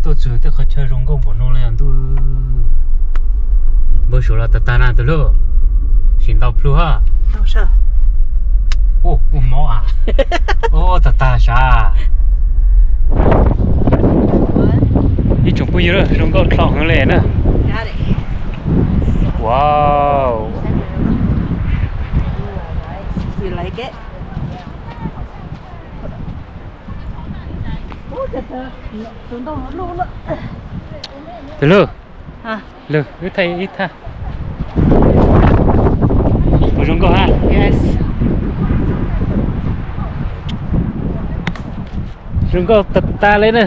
Tuaj txug tej qhov chaw zoo nkauj npaum no li ntuj. Npau suav los tag tag na tus hlub. Sim ntau plhu ha. Ua mob a. Ua tag tag sav. Ib tsoom phooj ywg, zoo nkauj dlhau heev li na. Wow. Tus hlub, hlub, wb thaij ib thaj. Puas zoo nkauj ha? Zoo nkauj tag tag li na.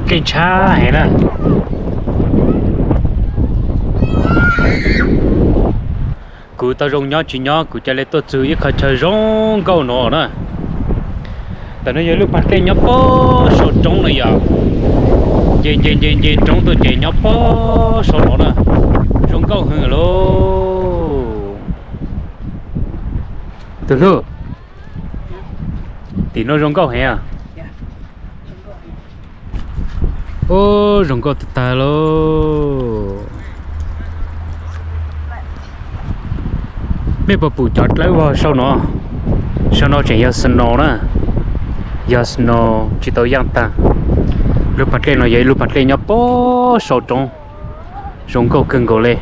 Dlej ntshab heev na. Kuv tau zoo nyob tsis nyob kuv cia li tuaj txug ib qhov chaw zoo nkauj no na. Ntawm no yog lub pas dlej nyob pob saum roob no yom. Nce nce nce nce roob tuaj ces nyob pob saum no na. Zoo nkauj heev lauj. Tus hlub, tim no zoo nkauj heev. Ub, zoo nkauj tag tag lauj. Mej puas pum cov dlawb vog saum no? Saum no tseem yog snow na, yog snow tsis tau yaaj tag. Lub pas dlej no yog ib lub pas dlej nyob pob saum roob, zoo nkauj kawg nkaus li.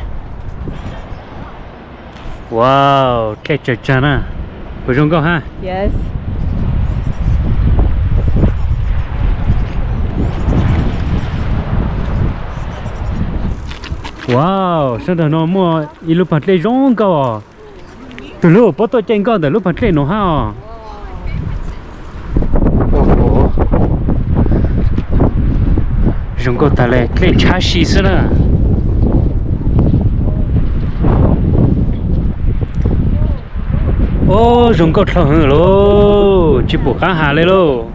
Wow, dlej tsaws tsag na, puas zoo nkauj ha? Wow, sab nraag no muaj ib lub pas dlej zoo nkauj os. Tus hlub, puab tuaj caij nkoj ntawm lub pas dlej no hab os. Zoo nkauj tag li, dlej ntshab si xwb na. Ub, zoo nkauj dlhau heev lauj, tsis pum qaab has li lauj.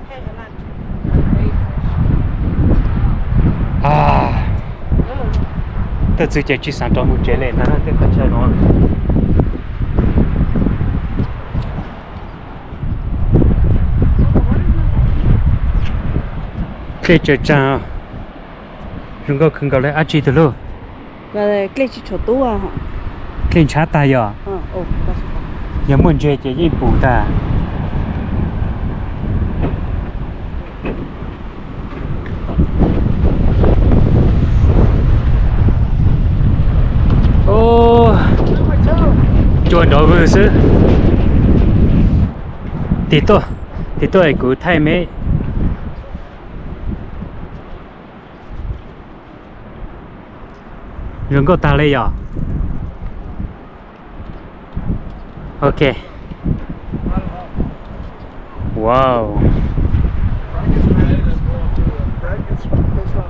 Tuaj txug ces tsis xaav rov moog tsev le na, tej qhov chaw no. Dlej tsaws tsag, zoo nkauj kawg nkaus li. Ab tsi tus hlub? Dlej ntshab tag yog? Yog muaj ntseg ces yeej pum tag. Cua nrov vwg xwb. Tig tuaj, tig tuaj es kuv thaij meb. Zoo nkauj tag li yom? Ok. Wow.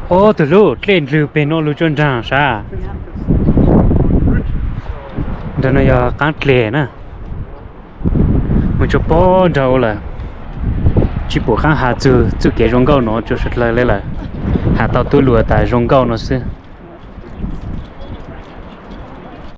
Ob, tus hlub, dlej ndlwg peg no lug tsuag nraag sav. Nraag no yog qaab dleg na. Moog tsuag pob nraag lawm, tsis pum qaab has txug txuj kev zoo nkauj no tsuag dlawg le lawm. Has tau tub luas tas zoo nkauj no xwb.